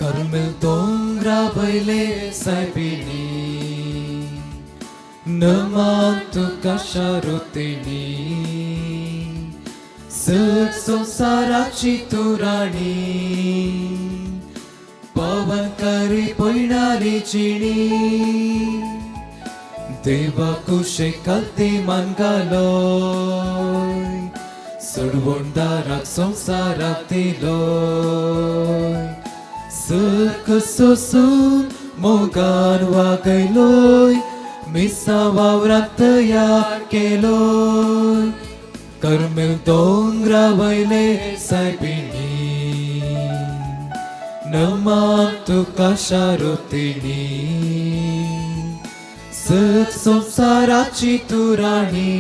Carmel दोंगरा वयले सायबिणी, नमान तुका शारुतिणी, सग संवसाराची तूं राणी, पवन करी पयणारी जिणी, देवा कुशेक कल्ती मान घालोय, सोडवणदाराक संवसाराक दिलोय, सुख सोसून मोगान वागयलोय, मिसा वावराक तयार केलोय, कार्मेल दोंगरा वयले सायबिणी, नमान तुका शारुतिणी, सग संवसाराची तूं राणी,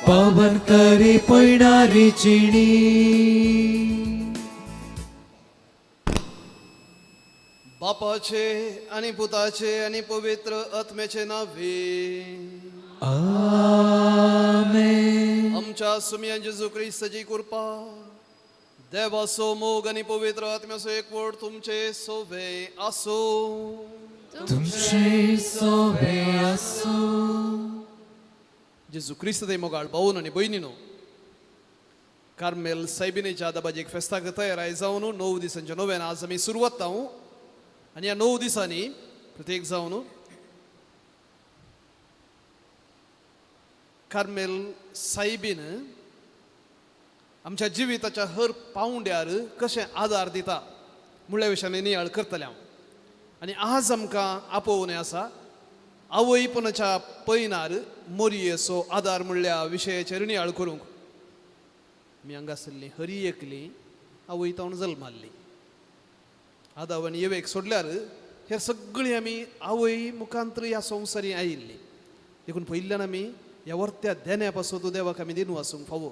पवन करी पयणारी जिणी. बापाचे आणि पुताचे आणि पवित्र आत्म्याचे नावे. आमेन. आमच्या सुमया जेजू क्रिस्ताची कृपा, देवाचो मोग आणि पवित्र आत्म्याचो एकवट तुमचे सोवे आसो. तुमचे सोबे आसूं. जेजू क्रिस्त ते मोगाळ भाऊन आणि भयणीनो, कार्मेल सायबिणीच्या दबाजीक फेस्ताक तयार जावन 9 दिसांच्या नव्यान आज आमी सुरवात हांव आनी ह्या 9 दिसांनी प्रत्येक जावन कार्मेल सायबीन आमच्या जिविताच्या हर पावंड्यार कशें आदार दिता म्हणल्या विशयान नियाळ करतले हांव. आनी आज आमकां आपोवणें आसा आवयपणाच्या पयनार मोरयेचो आदार म्हणल्या विशयाचेर नियाळ करूंक. आमी हांगासरली हरी एकली आवय तावन जल्माल्ली. आदाव आनी येवेक सोडल्यार हे सगळीं आमी आवय मुखांतर ह्या संवसारी आयिल्ली. देखून पयल्यान आमी ह्या वर्त्या देण्या पासून देवाक आमी दिनू आसूंक फावो.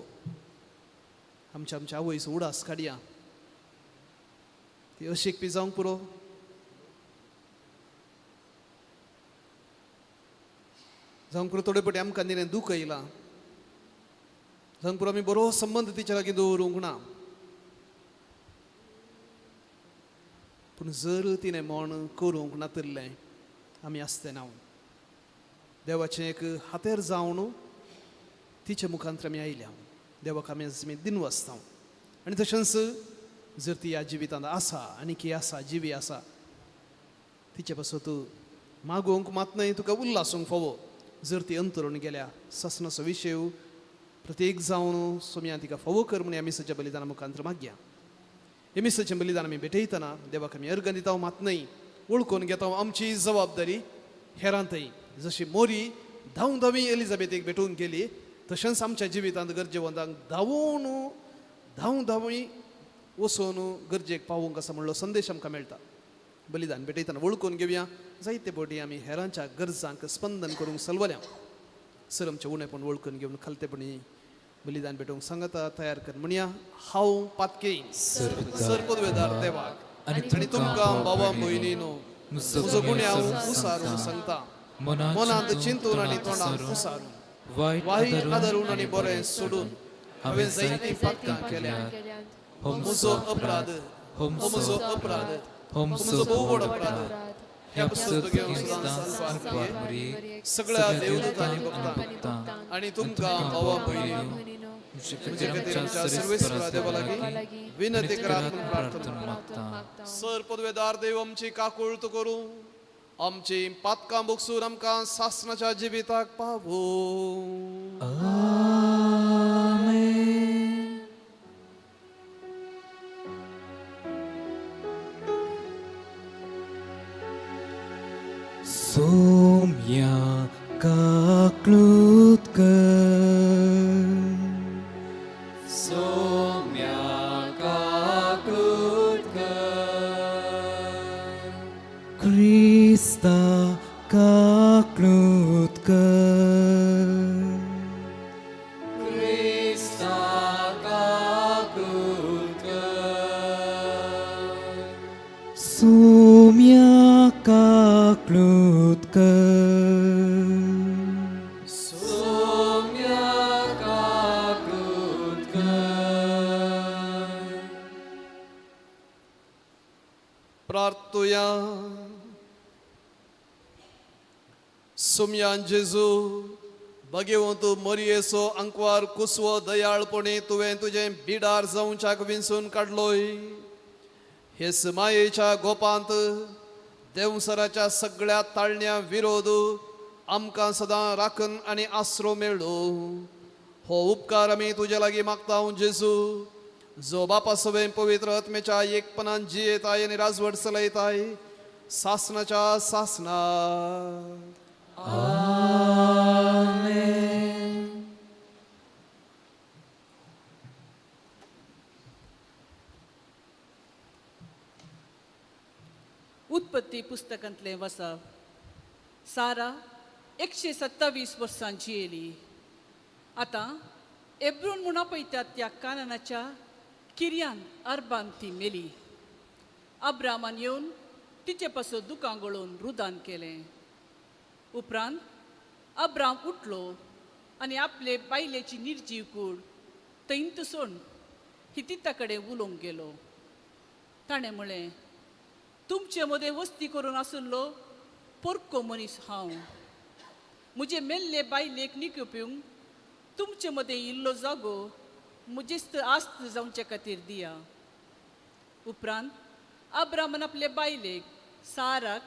आमच्या आमच्या आवयचो उडास काडया, ती अशीक पी जावंक पुरो. जावंक पुरो थोडे पटी आमकां तिणें दूख येयलां, जावंक पुरो आमी बरो संबंद तिच्या लागीं दवरूंक ना, पूण जर तिणें म्हण करूंक नातिल्लें आमी आसते ना. देवाचें एक हातेर जावन तिच्या मुखांत आमी आयल्या. देवाक आमी आमी दिनू आसता. आनी तशेंच जर ती ह्या जिवितांत आसा आनी की आसा जिवी आसा, तिचे पासत मागोवंक मात न्हय तुका उल्लासूंक फावो. जर ती अंतरून गेल्या सासणाचो विशय प्रत्येक जावन सोम्या तिका फावो कर म्हण ह्या मिसाच्या बलिदाना मुखांत मागया. हे मिसाचें बलिदान आमी भेटयतना देवाक आमी अर्गां दिता मात न्हय, वळखून घेता आमची जबाबदारी हेरांतय. जशी मोरी धांव धांवी एलिझाबेथीक भेटूंक गेली, तशेंच आमच्या जिवितांत गरजेवंतांक धांवून धांव धांवी वचून गरजेक पावूंक आसा म्हणलो संदेश आमकां मेळटा. बलिदान भेटयतना वळखून घेवया जायते पटी आमी हेरांच्या गरजांक स्पंदन करूंक सलवल्या. सर आमचें उणेपण वळखून घेवन खालतेपणी बलिदान भेटोवंक सांगता तयार कर म्हणया. हांव पातके सर पदवेदार देवाक आनी तुमकां बाबा भयणीनो म्हजो गुन्यांव उसारून सांगता, मनांत चिंतून आनी तोंडांत उसारून, वायट आदारून आनी बरें सोडून हांवें जायतीं पातकां केल्या. हो म्हजो अपराध, हो म्हजो अपराध, हो म्हजो भोव व्हड अपराध. ह्या पुस्तक घेवन सदां सगळ्या देवदूतांनी भक्तां आनी तुमकां भावा भयणीनो म्हजे खातीर आमच्या सर्वेस्परा देवा लागीं विनंती करात म्हूण प्रार्थना मागता. सर पदवेदार देव आमची काकुळट करूं, आमची पातकां भोगसून आमकां सासणाच्या जिविताक पावो. आमेन. सोम्या काकळूत कर, सोम्या काकूत कर, क्रिस्ता काकळूत कर, क्रिस्ता काकूत कर, सोम्या काकळूत कर, सोम्या काकूत कर. प्रार्थुया. सुमयान जेजू भगेवंत मरयेचो आंकवार कुसवो दयाळपणी तुवें तुजें बिडार जावच्याक विंचून काडलोय. हे मायेच्या गोपांत देंवसराच्या सगळ्या ताळण्या विरोध आमकां सदां राखण आनी आसरो मेळ्ळो. हो उपकार आमी तुजे लागीं मागता जेजू, जो बापा सवें पवित्र आत्मेच्या एकपणान जियेताय आनी राजवट चलयताय सासनाच्या सासना. उत्पत्ती पुस्तकांतलें वसा. सारा 127 वर्सां जियेली. आतां एब्रून म्हूण आपयतात त्या काननाच्या किर्यान अरबान ती मेली. अब्रामान येवन तिचे पासत दुकां गळोवन रुदान केलें. उपरांत अब्राम उठलो आनी आपले बायलेची निर्जीव कूड थंयत सोड हितिता कडेन उलोवंक गेलो. ताणें म्हळें, तुमचे मदें वस्ती करून आशिल्लो पोरको मनीस हांव. म्हजे मेल्ले बायलेक निक्यो पिवंक तुमचे मदें इल्लो जागो म्हजेच आस्त जावचे खातीर दिया. उपरांत अब्रामान आपले बायलेक साराक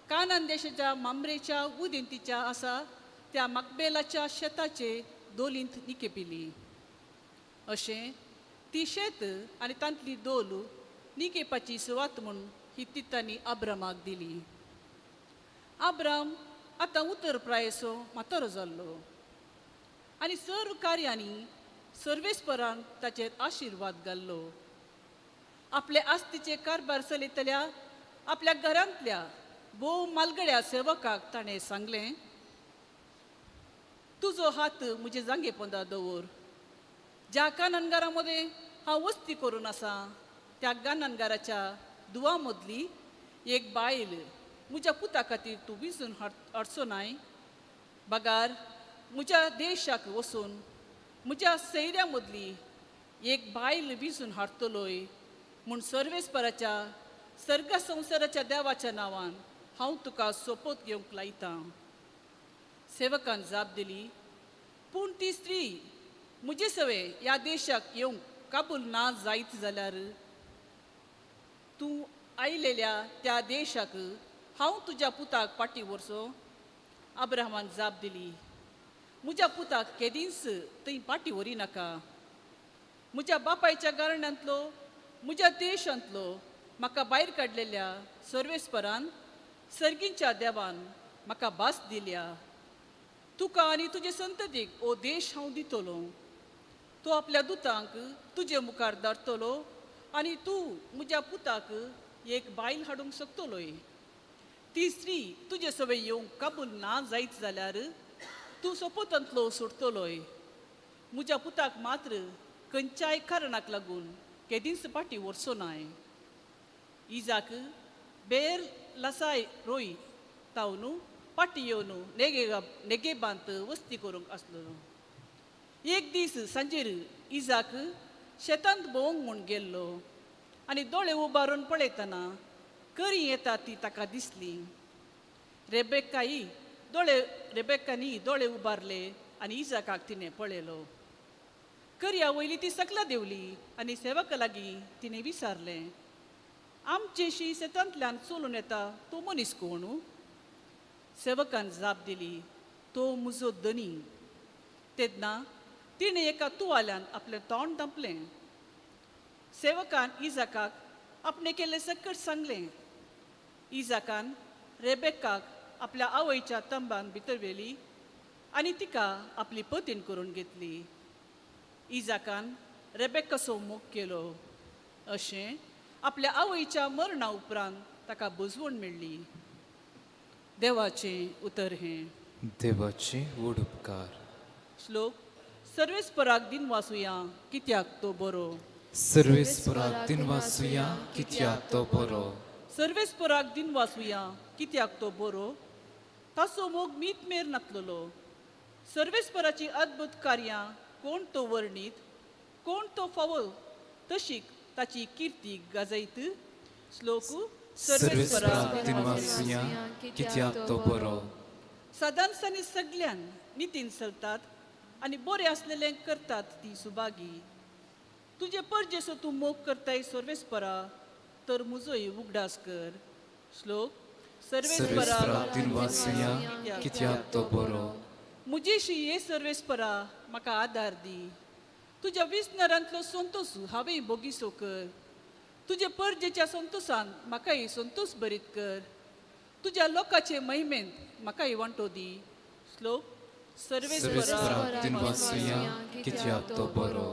कानान देशाच्या मामरेच्या उदेंतीच्या आसा त्या माकबेलाच्या शेताचे दोलींत निके पिली. अशें ती शेत आनी तांतली दोल निकेपाची सुवात म्हूण ही तितांनी अब्रामाक दिली. अब्राम आतां उतर प्रायेचो म्हातारो जाल्लो आनी सर्व कार्यांनी सर्वेस्परान ताचेर आशिर्वाद घाल्लो. आपले आस्तीचे कारभार चलयतल्या आपल्या घरांतल्या भोव मालगड्या सेवकाक ताणें सांगलें, तुजो हात म्हजे जांगे पोंदा दवर. ज्या काननगारा मदें हांव वस्ती करून आसा त्या गाननगाराच्या दुवा मदली एक बायल म्हज्या पुता खातीर तूं विजून हाडचो नाय, बगार म्हज्या देशाक वचून म्हज्या सैऱ्या मदली एक बायल विजून हाडटलोय म्हूण सर्वेस्पराच्या सर्ग संवसाराच्या देवाच्या नांवान हांव तुका सोपोत घेवंक लायतां. सेवकान जाप दिली, पूण ती स्त्री म्हजे सवे ह्या देशाक येवंक काबूल ना जायत जाल्यार तूं आयलेल्या त्या देशाक हांव तुज्या पुताक फाटीं व्हरचो. अब्राहमान जाप दिली, म्हज्या पुताक केदींच थंय फाटीं व्हरी नाका. म्हज्या बापायच्या गारणांतलो म्हज्या देशांतलो म्हाका भायर काडलेल्या सर्वेस्परान सर्गींच्या देवान म्हाका भास दिल्या. तुका आनी तुजे संततीक हो देश हांव दितलो. तो आपल्या दुतांक तुजे मुखार धाडटलो आनी तूं म्हज्या पुताक एक बायल हाडूंक शकतलोय. ती स्त्री तुजे सवे येवंक काबूल ना जायत जाल्यार तूं सोपोतांतलो सोडटलोय. म्हज्या पुताक मात्र खंयच्याय कारणाक लागून केदींच फाटीं व्हरचो नाय. इजाक बेर लसाय रोय तावन फाटीं येवन नेगेबांत वस्ती करूंक आसलो. एक दीस सांजेर इजाक शेतांत भोंवंक म्हूण गेल्लो आनी दोळे उबारून पळयतना करी येता ती ताका दिसली. रेबेकानी दोळे उबारले आनी इजाकाक तिणें पळयलो. करया वयली ती सकला देंवली आनी सेवका लागीं तिणें विचारलें, आमचेशी शेतांतल्यान चलून येता तो मनीस कोण? सेवकान जाप दिली, तो म्हजो धनी. तेन्ना तिणें एका तुवाल्यान आपलें तोंड धांपलें. सेवकान इजाकाक आपणें केल्लें सकट सांगलें. इजाकान रेबेकाक आपल्या आवयच्या तंबान भितर व्हेली आनी तिका आपली पतीण करून घेतली. इजाकान रेबेकाचो मोग केलो. अशें आपल्या आवयच्या मरणा उपरांत ताका बुजवण मेळ्ळी. देवाचें उतर हें. देवाचे व्हड उपकार. श्लोक. सर्वेस्पराक दिनवासुया कित्याक तो बरो. सर्वेस्पराक दिनवासुया कित्याक तो बरो. सर्वेस्पराक दिनवासुया कित्याक तो बरो. ताचो मोग मीत मेर नातलेलो. सर्वेस्पराची अद्भुत कार्यां कोण तो वर्णीत, कोण तो फावो तशीक ताची किर्ती गाजयत. श्लोक. सर्वेस्परा दिनवासुया कित्याक तो बरो. सदांच आनी सगल्यान नितीन चलतात आनी बरें आसलेलें करतात ती सुभागी. तुजे परजेसो तूं मोग करताय सर्वेस्परा, तर म्हजोय उगडास कर. श्लोक. सर्वेस्परा सर्वेस्परा दिनवासुया कित्याक तो बरो. म्हजेशी ये सर्वेस्परा, म्हाका आदार दी. तुज्या विस्नरांतलो संतोस हांवें बोगीसो कर. तुजे परजेच्या संतोसान म्हाकाय संतोस बरीत कर. तुज्या लोकाचे महिमेंत म्हाकाय वांटो दी. श्लोक. सर्वेस्परा सर्वेस्परा दिनवासुया कित्याक तो बरो.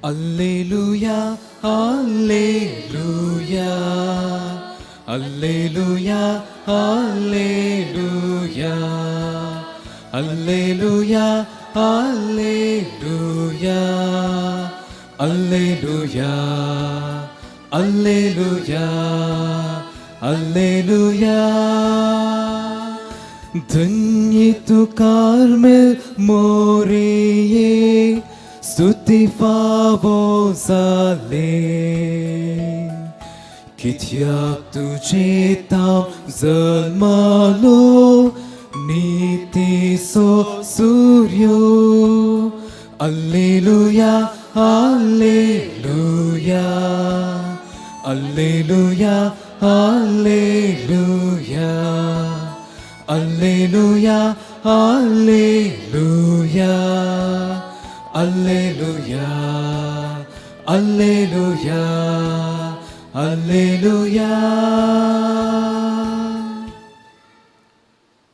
Alleluia, Alleluia, Alleluia, Alleluia, Alleluia, Alleluia, Alleluia, Alleluia, Alleluia. धन्य तू कार्मेल मोरिये, स्तुती फावो जाले, कित्याक तुजे ताव जल्मलो नीतीचो सूर्यो. Alleluia, Alleluia, Alleluia, Alleluia, Alleluia, Alleluia, Alleluia, Alleluia, Alleluia.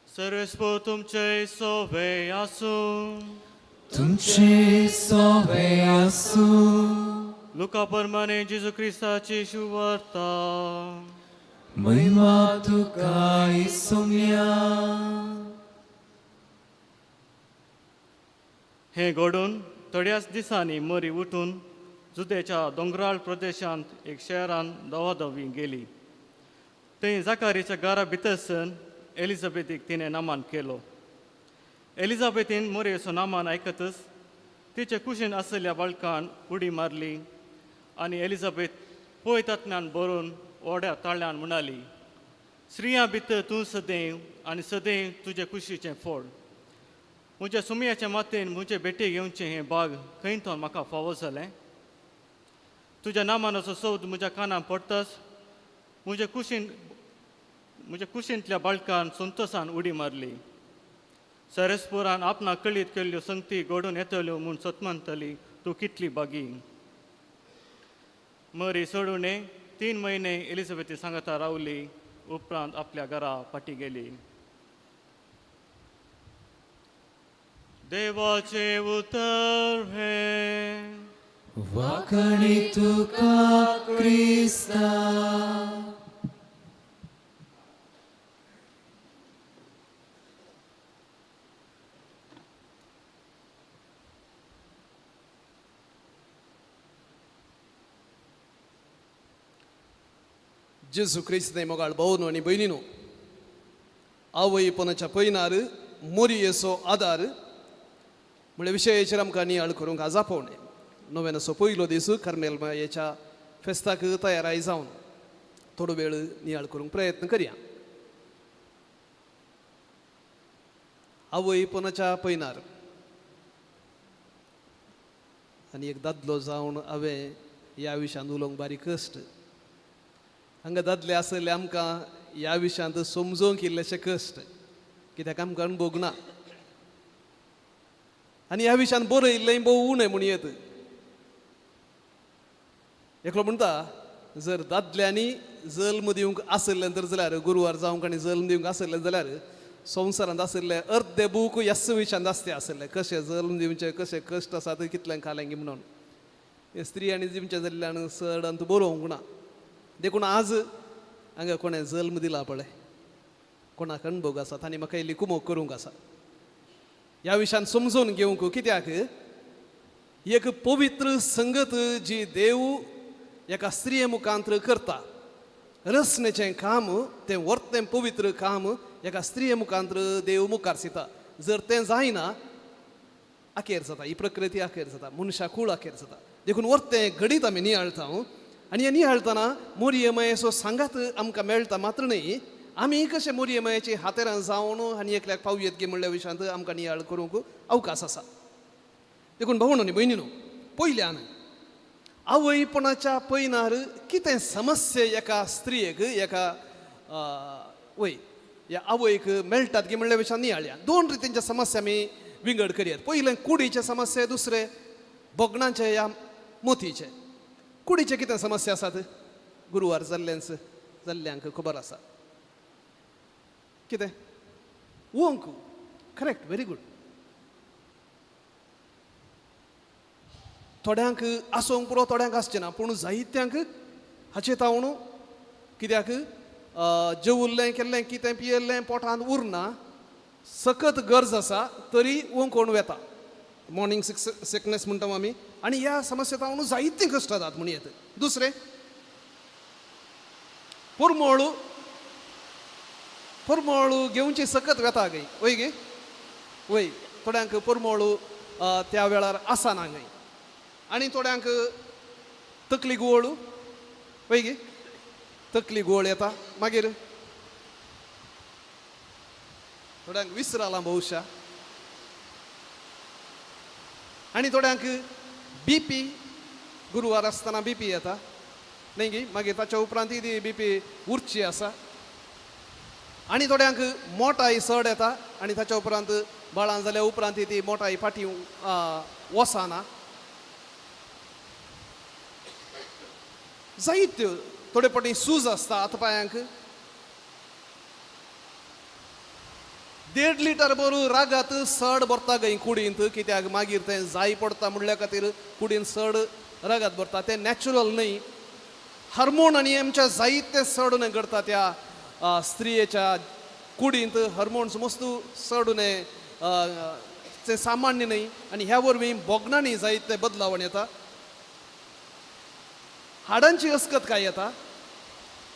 सर्वेस्पर तुमचे सोवे आसूं. तुमचे सोवे आसूं. लुका प्रमाणे जेजू क्रिस्ताची शुवार्ता. महिमा तुका सोम्या. हें घडून थोड्याच दिसांनी मरी उठून जुदेच्या दोंगराळ प्रदेशांत एक शहरान दवादवी गेली. थंय जाकारीच्या घरा भितरसन एलिझाबेथीक तिणें नामान केलो. एलिझाबेथीन मोरयेचो नामान आयकतच तिचे कुशीन आशिल्ल्या बाळकान उडी मारली आनी एलिझाबेथ पळयतातल्यान भरून ओड्या ताळ्यान म्हणाली, स्त्रियां भितर तूं सदैव आनी सदैव तुजे कुशीचें फळ. म्हज्या सुमयाच्या मातेन म्हजे भेटेक येवचें हें बाग खंय तो म्हाका फावो जालें? तुज्या नामानाचो सोद म्हज्या कानान पडटाच म्हज्या कुशींतल्या बाळकान संतोसान उडी मारली. सरेस्पुरान आपणाक कळीत केल्ल्यो संगती घडून येतल्यो म्हूण सतमनतली तूं कितली बागी. मरी सोडून 3 म्हयने एलिझाबेथी सांगता रावली. उपरांत आपल्या घरा फाटीं गेली. देवाचें उतर हें. वाखाणी तुका क्रिस्ता. जेजू क्रिस्त मोगाळ भावनो आनी भयणीनो, आवयपणाच्या पयनार मोरयेचो आदार म्हळ्या विशयाचेर आमकां नियाळ करूंक आज आपोवणें. नोवेनाचो पयलो दीस, कार्मेल मायेच्या फेस्ताक तयाराय जावन थोडो वेळ नियाळ करूंक प्रयत्न करया. आवयपणाच्या पयनार आनी एक दादलो जावन हांवें ह्या विशयांत उलोवंक बारीक कश्ट. हांगा दादले आसले आमकां ह्या विशयांत समजोवंक इल्लेशे कश्ट, कित्याक आमकां अणभोग ना आनी ह्या विशयान बरयल्लें भोव उणें म्हूण येत. एकलो म्हणटा, जर दादल्यांनी जल्म दिवंक आशिल्लें तर जाल्यार, गुरवार जावंक आनी जल्म दिवंक आशिल्लें जाल्यार, संवसारांत आशिल्ले अर्दे बूक ह्याच विशयांत आसते आशिल्ले, कशें जल्म दिवचें, कशें कश्ट आसात, कितलें खालें म्हणून. हे स्त्रियांनी दिवचें जाल्ल्यान चड अंत बरोवंक ना. देखून आज हांगा कोणें जल्म दिला पळय, कोणाक अणभोग आसा, तांणी म्हाका इल्ली कुमोक करूंक आसा ह्या विशयान समजून घेवंक. कित्याक एक पवित्र संगत जी देव एका स्त्रिये मुखांत करता, रचनेचें काम, तें वर्तें पवित्र काम एका स्त्रिये मुखांत देव मुखार दिता. जर तें जायना अखेर जाता ही प्रकृती, अखेर जाता मनशा कूळ, अखेर जाता. देखून वर्तें घडीत आमी नियाळता आनी हें नियाळतना मोरयेमयेचो सांगात आमकां मेळटा मात्र न्हय, आमी कशें मोरयेमयेची हातेरां जावन आनी एकल्याक पावयेत गी म्हणल्या विशयांत आमकां नियाळ करूंक अवकाश आसा. देखून भावणो न्ही भयणीनो, पयल्यान आवयपणाच्या पयनार कितें समस्या एका स्त्रियेक एका वय ह्या आवयक मेळटात की म्हणल्या विशयान नियाळया. दोन रितींच्या समस्या आमी विंगड करयात. पयलें कुडीचे समस्या, दुसरें भोगणांचे या मोतीचे. कुडीचे कितें समस्या आसात गुरवार जाल्ल्यांच जाल्ल्यांक खबर आसा. कितें ओंक, करेक्ट, व्हेरी गूड. थोड्यांक आसूंक पुरो, थोड्यांक आसचें ना, पूण जायत्यांक हाचे तावण कित्याक जेवुल्लें केल्लें कितें पियेल्लें पोटांत उरना, सकत गरज आसा तरी ओंकोण वेता, मॉर्निंग सिकनेस म्हणटा आमी. आनी ह्या समस्या तावण जायतीं कश्ट जातात म्हण येत. दुसरें परमळ, परमळ घेवची सकत वेता गय, वय गे वय. थोड्यांक परमळ त्या वेळार आसना गय. आनी थोड्यांक तकली गोळ, वय गे, तकली गोळ येता. मागीर थोड्यांक विसरालां बहुशा. आनी थोड्यांक बीपी, गुरवार आसतना बीपी येता न्ही गी, मागीर ताच्या उपरांत ती बीपी उरची आसा. आनी थोड्यांक मोटाय चड येता आनी ताच्या उपरांत बाळां जाल्या उपरांत ती मोटाय फाटीं वचना. जायत्यो थोडे फावटी सूज आसता हात पांयांक. 1.5 लिटर बरो रागात चड भरता गय कुडींत, कित्याक मागीर तें जाय पडटा म्हणल्या खातीर कुडींत चड रगात भरता. तें नॅचरल न्हय, हार्मोन आनी आमच्या जायते चड उणें करता त्या स्त्रियेच्या कुडींत हार्मोन्स मस्त चड उणें, तें सामान्य न्हय. आनी ह्या वरवीं भोगणांनी जायते बदलावण येता. हाडांची अस्कत काय येता,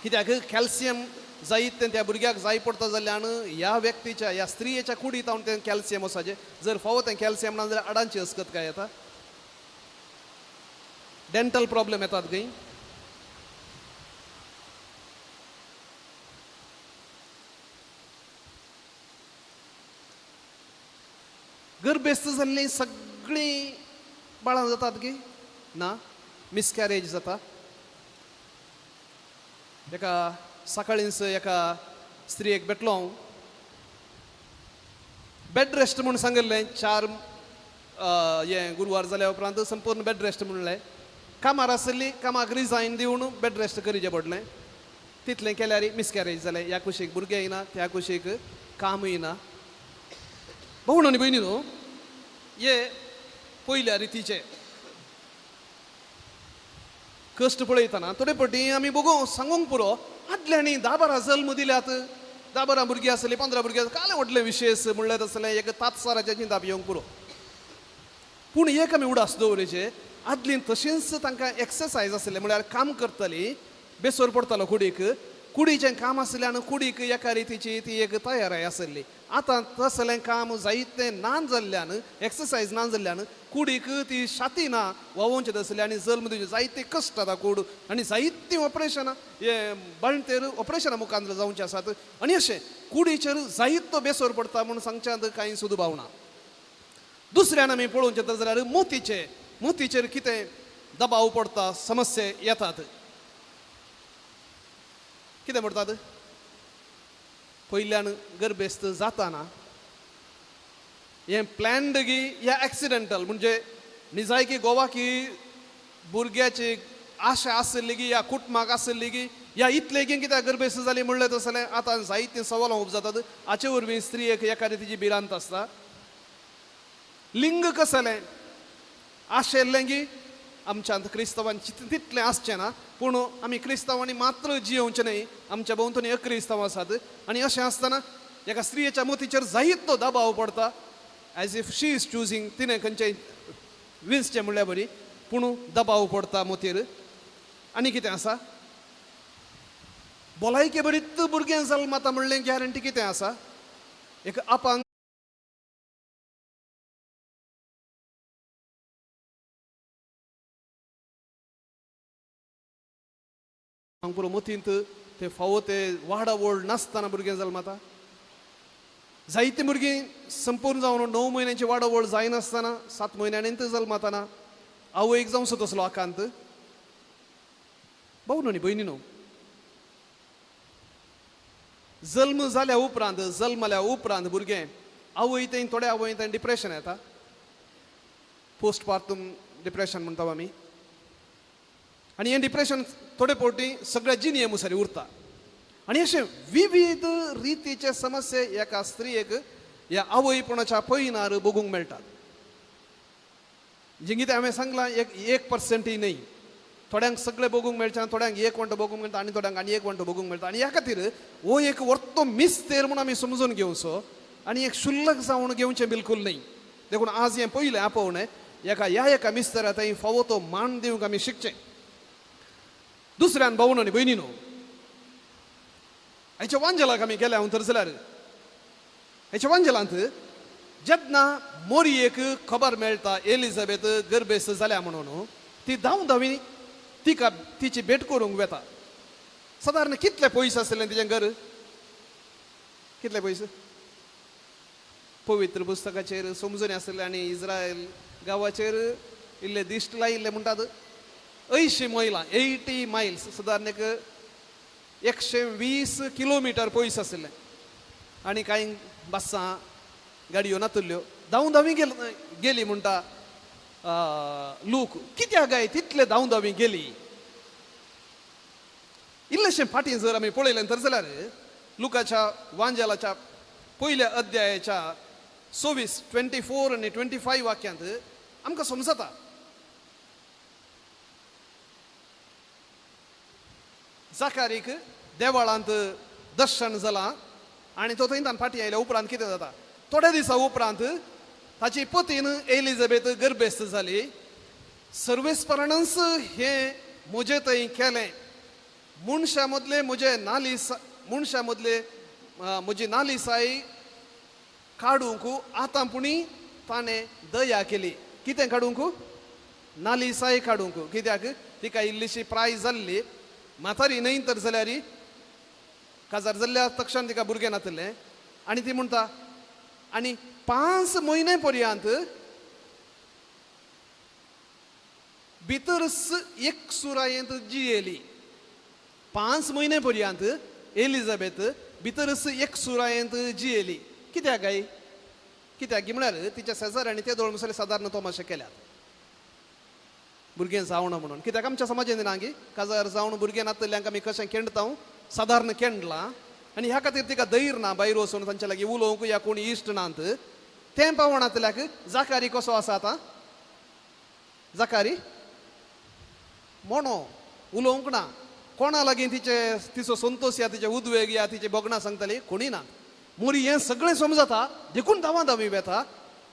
कित्याक कॅल्शियम जायत तें त्या भुरग्याक जाय पडटा जाल्ल्यान ह्या व्यक्तीच्या ह्या स्त्रियेच्या कुडींत हांव तें कॅल्शियम वचपाचें, जर फावो तें कॅल्शियम ना जाल्यार हाडांची अस्कत काय येता. डेंटल प्रॉब्लेम येतात गय. गर्भेस्त जाल्लीं सगळीं बाळां जातात गी ना, मिसकॅरेज जाता. एका सकाळींच एका स्त्रियेक भेटलो हांव, बेड रेस्ट म्हूण सांगिल्लें, 4 हें गुरवार जाल्या उपरांत संपूर्ण बेड रेस्ट म्हणलें. कामार आशिल्ली, कामाक रिजायन दिवन बेड रेस्ट करीचें पडलें. तितलें केल्यार मिसकॅरेज जालें. ह्या कुशीक भुरगें येना, त्या कुशीक कामूय ना. भावण आनी भयणी न्हू, हे पयल्या रितीचे कश्ट पळयतना थोडे फावटी आमी बगो सांगूंक पुरो. आदल्यांनी 10-12 जल्म दिल्यात, 10-12 भुरगीं आसलीं, 15 भुरगीं आसलीं, कांय व्हडलें विशेश म्हणलें तसलें एक तात्साराचें चिंताप येवंक पुरो. पूण एक आमी उडास दवरिचे, आदलीं तशींच तांकां एक्सरसायज आसलें, म्हळ्यार काम करतालीं, बेसोर पडटालो कुडीक, कुडीचें काम आसलें आनी कुडीक एका रितीची ती एक तयाराय आसली. आतां तसलें काम जायतें ना जाल्ल्यान, एक्सरसायज ना जाल्ल्यान कुडीक ती शाती ना व्हांवोवचें तसलें आनी जल्म दिवचें जायते कश्ट आतां कूड आनी जायतीं ऑपरेशनां हे बाळंतेर ऑपरेशनां मुखांत जावचें आसात. आनी अशें कुडीचेर जायतो बेसोर पडटा म्हूण सांगच्यांत कांय सुदुबाव ना. दुसऱ्यान आमी पळोवचें तर जाल्यार मोतीचे, मोतीचेर कितें दबाव पडटा, समस्या येतात. कितें म्हणटात, पयल्यान गर्भेस्त जाताना हें प्लॅन्ड गी या एक्सिडेंटल, म्हणजे निजायकी गोवा की भुरग्याची आशा आशिल्ली गी या कुटुंबाक आशिल्ली गी या इतले की कित्याक गर्भेस्त जाली म्हणलें तसलें आतां जायतीं सवालां उब जातात. हाचे वरवीं स्त्रियेक एका रितीची भिरांत आसता. लिंग कसलें आशिल्लें गी आमच्यांत क्रिस्तांवांची तितलें आसचें ना, पूण आमी क्रिस्तांवांनी मात्र जियोवचें न्हय, आमच्या भोंवतणी अक्रिस्तांव आसात. आनी अशें आसतना एका स्त्रियेच्या मतीचेर जायतो दबाव पडटा, as if she is choosing, तिणें खंयचें विंचचें म्हणल्यार बरी, पूण दबाव पडटा मोतीर. आनी कितें आसा, भलायके बरीत भुरगें जल्मता म्हणलें गॅरंटी कितें आसा, एक अपांग सांग पुरो मतींत ते फावो ते वाडावळ नासतना भुरगें जल्मता. जायतीं भुरगीं संपूर्ण जावन 9 म्हयन्यांची वाडावळ जायनासतना 7 म्हयन्यांनी जल्मताना आवयक जावचो तसलो आकांत. भाव न्हू भयणी न्हू, जल्म जाल्या उपरांत जल्मल्या उपरांत भुरगें आवय तें थोड्या आवय तें डिप्रेशन येता, पोस्टपार्टम डिप्रेशन म्हणटा आमी. आनी हें डिप्रेशन थोडे फावटी सगळ्या जिणये मुसारी उरता. आनी अशें विविध रितीचे समस्ये एका स्त्रियेक ह्या आवयपणाच्या पयनार बघूंक मेळटात. जें कितें हांवें सांगलां 1% न्हय, थोड्यांक सगळें बघूंक मेळचें, थोड्यांक एक वंटो बघूंक मेळटा आनी थोड्यांक आनी एक वंटो बघूंक मेळटा. आनी ह्या खातीर हो एक वर्तो मिस्तेर म्हूण आमी समजून घेवचो आनी एक शुल्लक जावन घेवचें बिलकूल न्हय. देखून आज हें पयलें आपोवणें एका ह्या एका मिस्तेरा थंय फावो तो मान दिवंक आमी शिकचें. दुसऱ्यान भावन आनी भयणी न्हू, हाच्या वांजेलाक आमी गेल्या हांव तर जाल्यार हाच्या वांजेलांत जेन्ना मोरयेक खबर मेळटा एलिझाबेथ गर्भेस्त जाल्या म्हणून, ती धांव धांवी तिका तिची भेट करूंक वेता. सादारण कितले पयस आसलें तिचें घर, कितले पयस? पवित्र पुस्तकाचेर समजून आसलें आनी इस्रायल गांवाचेर इल्ले दिश्ट लायिल्ले म्हणटात 80 मैलां, 80 मायल्स, सादारण एक 120 किलोमिटर पयस आशिल्लें. आनी कांय बसां गाडयो नातुल्ल्यो, धांव धांवी गेली म्हणटा लूक. कित्याक काय तितले धांव धांवी गेली? इल्लेशें फाटीं जर आमी पळयलें तर जाल्यार लुकाच्या वांजेलाच्या पयल्या अध्यायाच्या 24, 24 आनी 25 वाक्यांत आमकां समजता. जाकारीक देवाळांत दर्शन जालां आनी तो थंय फाटीं आयल्या उपरांत कितें जाता, थोड्या दिसा उपरांत ताची पतीन एलिझाबेथ गर्भेस्त जाली. सर्वेस्परणच हें म्हजें थंय केलें, मनशां मदले म्हजे नालिस, मनशां मदले म्हजी नालिसाय काडूंक आतां पुणी ताणें दया केली. कितें काडूंक? नालिसाय काडूंक. कित्याक? तिका इल्लीशी प्राय जाल्ली, म्हातारी न्हय तर जाल्यार काजार जाल्ल्या तक्षण तिका भुरगें नातलें. आनी ती म्हणटा आनी 5 म्हयने पर्यंत भितर एक सुरायेंत जियेली. 5 म्हयने पर्यंत एलिझाबेथ भितर एक सुरायेंत जियेली. कित्याक काय? कित्याक म्हळ्यार तिच्या शेजाऱ्यांनी ते दोळ मसाले सादारण तमाशे केल्यात भुरगें जावना म्हणून. कित्याक आमच्या समाजान ना की काजार जावन भुरगें नातल्यांक आमी कशें केंडता, सादारण केंडलां. आनी ह्या खातीर तिका धैर्य ना भायर वचून तांच्या लागीं उलोवंक या कोण इश्ट नात. तें पावणातल्याक जाकारी कसो आसा आतां, जाकारी मोणो उलोवंक ना, कोणा लागीं तिचे तिचो संतोष या तिचे उद्वेग या तिचे भोगणां सांगताली कोणी ना. मोरी हें सगळें समजता देखून धांवा धांवी वेता.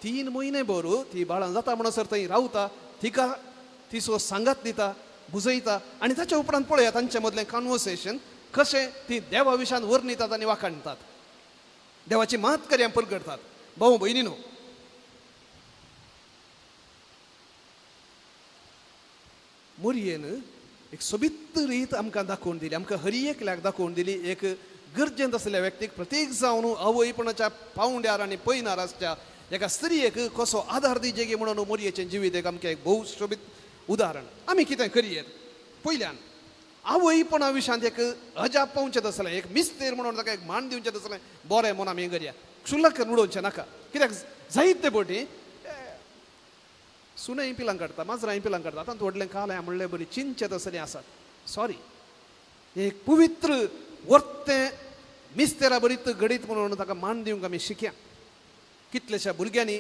3 म्हयने भर ती बाळां जाता म्हणसर थंय रावता, तिका तिचो सांगात दिता, बुजयता. आनी ताच्या उपरांत पळया तांचे मदलें कॉन्वर्सेशन कशें ती देवा विशान वर्णितात आनी वाखाणटात, देवाची मात कार्यां परगटतात. भाऊ भयणी न्हू, मोरयेन एक सोबीत रीत आमकां दाखोवन दिली, आमकां हर एकल्याक दाखोवन दिली. एक गरजेंत आसल्या व्यक्तीक प्रत्येक जावन आवयपणाच्या पावंड्यार आनी पयनार आसच्या एका स्त्रियेक कसो आदार दिजे गी म्हणून मोरयेचें जिवीत एक आमकां एक भोव सोबीत उदाहरण. आमी कितें करयेत? पयल्यान आवयपणा विशांत एक अजाप पावचें तसलें, एक मिस्तेर म्हणून ताका एक मान दिवचें तसलें बरें म्हणून आमी करया, क्षुल्लक उडोवचें नाका. कित्याक जायते फावटी सुनाय पिलां काडटा, माजरांय पिलां काडटा, आतां व्हडलें कालें म्हणलें बरी चिंतचें तसलें आसात. सॉरी, एक पवित्र वर्तें मिस्तेरा बरीत घडीत म्हणून ताका मान दिवंक आमी शिकया. कितल्याश्या भुरग्यांनी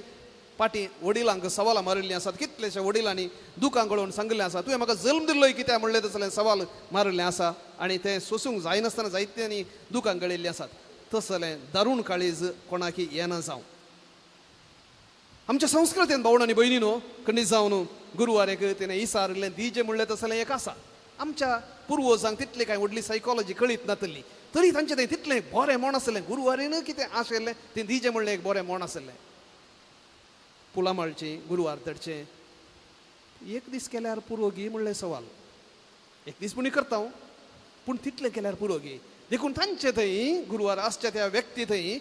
फाटीं वडिलांक सवालां मारिल्लीं आसात, कितल्याश्या वडिलांनी दुकां गळोवन सांगिल्लें आसा, तुवें म्हाका जल्म दिल्लोय कित्याक म्हणलें तसलें सवाल मारिल्लें आसा आनी तें सोसूंक जायनासतना जायत्यांनी दुकां गळयल्लीं आसात. तसलें दारूण काळीज कोणाकी येना जावं. आमच्या संस्कृतीन भावण आनी भयणी न्हू खंडीत जावन गुरवारेक तिणें इसारिल्लें दिजें म्हणलें तसलें एक आसा. आमच्या पुर्वजांक तितली कांय व्हडली सायकोलॉजी कळीत नातली तरी तांचें तें तितलें बरें म्हण आसलें. गुरवारीन कितें आशिल्लें तें दिजें म्हणलें एक बरें म्हण आसलें. पुलां माळचीं, गुरवार धरचें, एक दीस केल्यार पुरो गी म्हणलें सवाल, एक दीस पुणी करता हांव. पूण तितलें केल्यार पुरो गे. देखून तांचे थंय गुरवार आसच्या त्या व्यक्ती थंय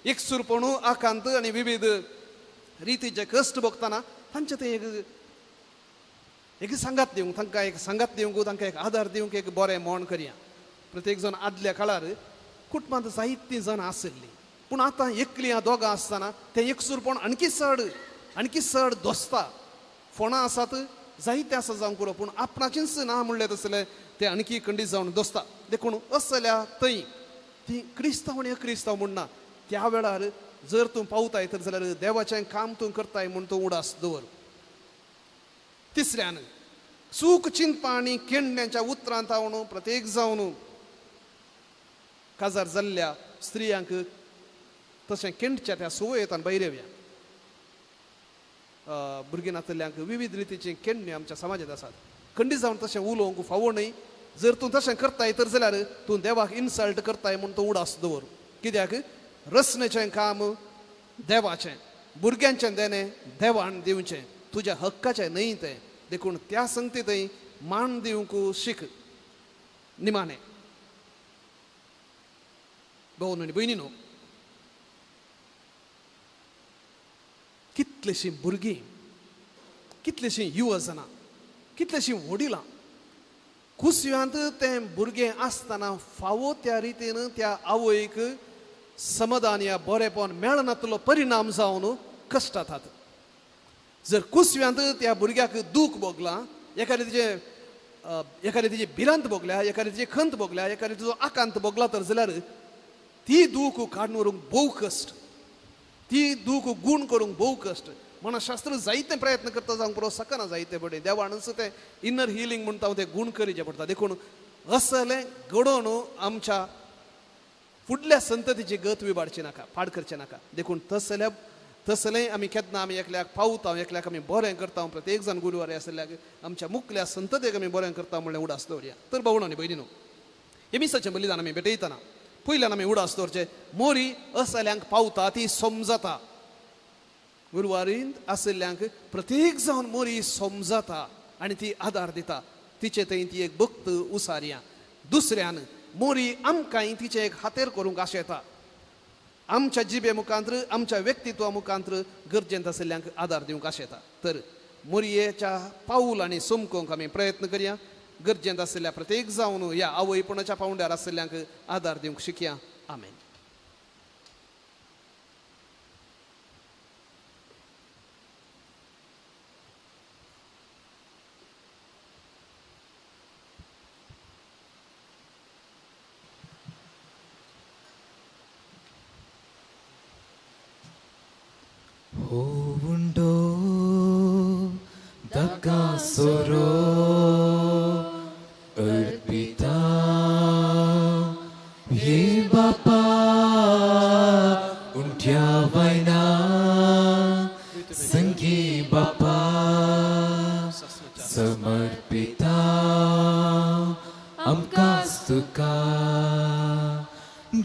एकसूरपणू आकांत आनी विविध रितीचे कश्ट भोगतना तांचे थंय एक एक सांगात दिवंक, तांकां एक सांगात दिवंक, तांकां एक आदार दिवंक एक बरें मोण करया. प्रत्येक जण आदल्या काळार कुटुंबांत जायतीं जाणां आशिल्लीं, पूण आतां एकलीं दोगां आसतना तें एकसूरपण आणखी चड आणखी चड दोसता. फोणां आसात जायते आसा जावंक पुरो, पूण आपणाचेंच ना म्हणलें तसलें तें आणखी खंडीत जावन दोसता. देखून असल्या थंय ती क्रिस्तांव आनी अक्रिस्तांव म्हूण ना, त्या वेळार जर तूं पावताय तर जाल्यार देवाचें काम तूं करताय म्हूण तूं उडास दवर. तिसऱ्यान चूक चिंतपा आनी केंडण्याच्या उतरांत जावन प्रत्येक जावन काजार जाल्ल्या स्त्रियांक तशें केंडच्या त्या सुवयेतान भायर येवया. भुरगीं नातल्ल्यांक विविध रितीची केंडण्यो आमच्या समाजांत आसात. खंडीत जावन तशें उलोवंक फावो न्हय. जर तूं तशें करताय तर जाल्यार तूं देवाक इन्सल्ट करताय म्हूण तूं उडास दवर. कित्याक रचनेचें काम देवाचें, भुरग्यांचें देणें देवान दिवचें, तुज्या हक्काचें न्हय तें. देखून त्या संगती थंय मान दिवंक शीक. निमाणें भाव आनी भयणी न्हू, कितलींशीं भुरगीं, कितलींशीं युवजनां, कितलींशीं वडिलां कुसव्यांत तें भुरगें आसतना फावो त्या रितीन त्या आवयक समाधान या बरेपण मेळनातलो परिणाम जावन कश्टातात. जर कुसव्यांत त्या भुरग्याक दूख भोगलां, एखाद्या तिचे भिरांत भोगल्या, एखाद्या तिची खंत भोगल्या, एखाद्या तिचो आकांत भोगला तर जाल्यार ती दूख काडून व्हरूंक भोव कश्ट, ती दूख गूण करूंक भोव कश्ट. म्हणून जायते प्रयत्न करता जावंक पुरो सकना जायते बडे देवानच तें इनर हिलींग म्हणटा तें गूण करीचें पडटा. देखून असलें घडोवन आमच्या फुडल्या संततीची गत विबाडची नाका, पाड करचें नाका. देखून तसल्या तसलें आमी केन्ना आमी एकल्याक पावता, एकल्याक आमी बरें करता, प्रत्येक जाण गुरवारी आसल्याक आमच्या मुखल्या संततेक आमी बरें करता म्हणलें उडास दवरया. तर भावण आनी भयणी न्हू, हे मिसाचें बलिदान आमी भेटयतना पयल्यान आमी उडास दवरचें मोरी असल्यांक पावता ती समजता. गुरवारींत आशिल्ल्यांक प्रत्येक जावन मोरी समजता आनी ती आदार दिता, तिचे थंय ती एक भक्त उसारया. दुसऱ्यान मोरी आमकांय तिचें एक हातेर करूंक आशेता. आमच्या जिबे मुखांत्र, आमच्या व्यक्तित्वा मुखांत्र गरजेंत आशिल्ल्यांक आदार दिवंक आशेता. तर मोरयेच्या पावल आनी समकोंक आमी प्रयत्न करया. गरजेंत आशिल्ल्या प्रत्येक जावन ह्या आवयपणाच्या पावंड्यार आशिल्ल्यांक आदार दिवंक शिकया. आमेन. Soro अर्पिता ये बापा उंट्या वैना संगी बापा समर्पिता आमकां तुका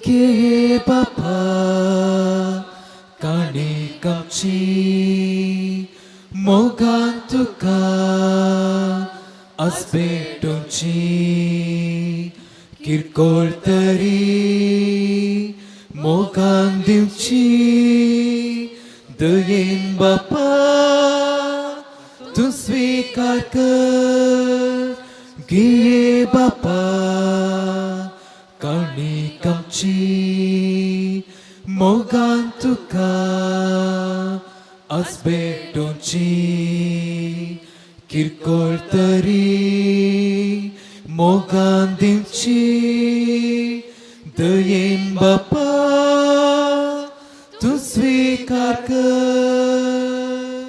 गे बापा काणी कामची मोगान तुका आसपेटोवची किरकोळ तरी मोगान दिवची दयेन बापा तूं स्विकार कर गे बापा काणी कामची मोगान तुका आसपेटोवची किरकोळ तरी मोगान दिवची दयेन बापा तूं स्विकार कर.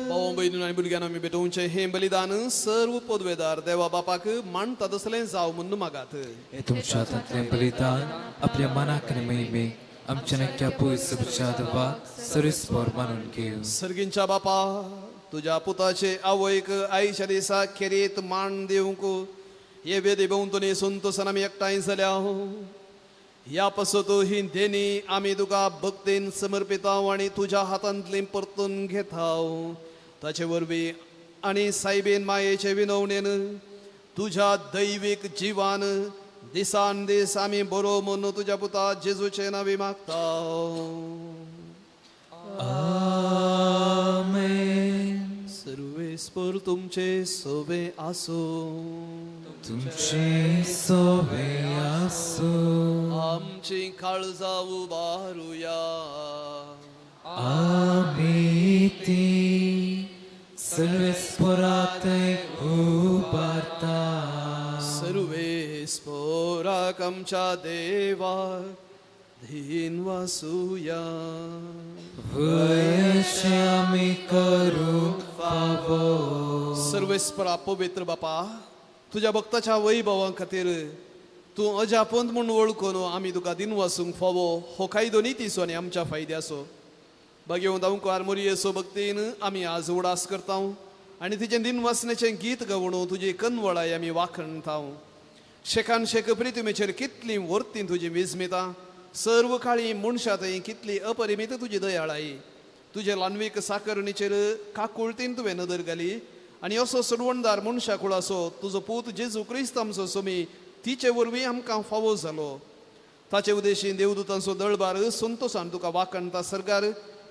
भाव भयणींनो आनी भुरग्यांनो आमी भेटोवचें हें बलिदान सर्व पदवेदार देवा बापाक मानता तसलें जावं म्हूण मागात. हे तुमच्या हातांतलें बलिदान आपल्या मनाक आनी महिमेक आमच्या नक्क्या पयस देवाक सरीसभर मानून घेवं. सर्गींच्या बापा, तुज्या पुताचे आवयक आयच्या दिसा खेरीत मान दिवंक हे वेदी भोंवतणी संतोसान आमी एकठांय जाल्या. ह्या पासत ही देणी आमी तुका भक्तीन समर्पिताव आनी तुज्या हातांतली परतून घेताव. ताचे वरवीं आनी सायबीन मायेचे विनवणेन तुज्या दैवीक जिवान दिसान दीस आमी बरो म्हूण तुज्या पुता जेजूचे नांवी मागता. आमेन. सर्वेस्पर तुमचे सोवे आसूं. तुमचे सोवे आसूं. आमची काळजां उबारुया. आमी ती सर्वेस्पराथंय उबारता. सर्वेस्पराक आमच्या देवाक धीन वासुया. वयशे आमी करूंक फावो. सर्वेस्परा पवित्र बापा, तुज्या भक्ताच्या वैभवा खातीर तूं अजापंत म्हूण वळखून आमी तुका दिनवासूंक फावो हो कायदो नितीचो आनी आमच्या फायद्याचो. भाग्यवंत अंकुर मोरयेचो भक्तीन आमी आज उडास करता आनी तिचें दिनवासनेचें गीत गावन तुजी कनवळाय आमी वाखणता. शेकान शेक प्रितुमेचेर कितली वर्तीं तुजी विजमिता, सर्व काळी मनशां थंय कितली अपरिमीत तुजी दयाळाई. तुजे ल्हानवीक साकरणीचेर काकुळतीन तुवें नदर घाली आनी असो सोडवणदार मनशा कुळाचो तुजो पूत जेजू क्रिस्त आमचो सोमी तिचे वरवीं आमकां फावो जालो. ताचे उदेशीं देवदूतांचो दळबार संतोसान तुका वाखणता सरकार,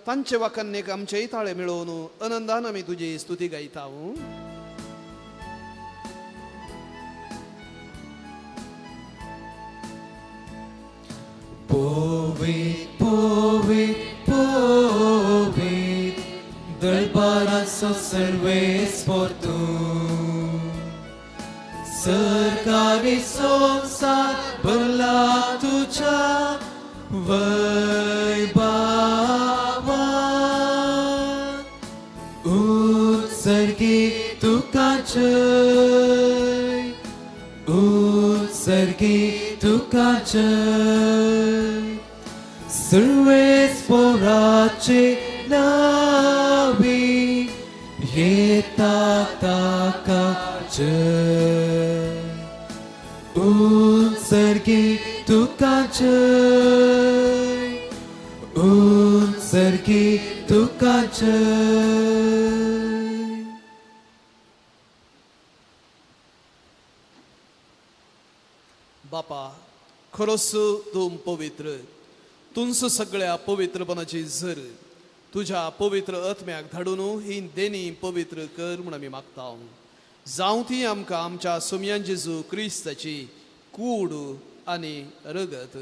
तांचे वाखणेक आमचेय ताळे मेळोवन आनंदान आमी तुजी स्तुती गायता. पोवीत पोवीत पोवीत दरबाराचो सर्वेस्पर तूं, सरकारी संवसार भरला तुज्या वैभवान. उत्सर्गी तुका जय, उत्सर्गी तुका जय. सर्वेस्पराचे नावी येता ताका जय. उत्सर्गी तुका जय, उत्सर्गी तुका जय. बापा, खरोच तूं पवित्र, तुंच सगळ्या पवित्रपणाची झर. तुज्या पवित्र आत्म्याक धाडून ही देणी पवित्र कर म्हूण आमी मागता. जावं ती आमकां आमच्या सोमयान जेजू क्रिस्ताची कूड आनी रगत.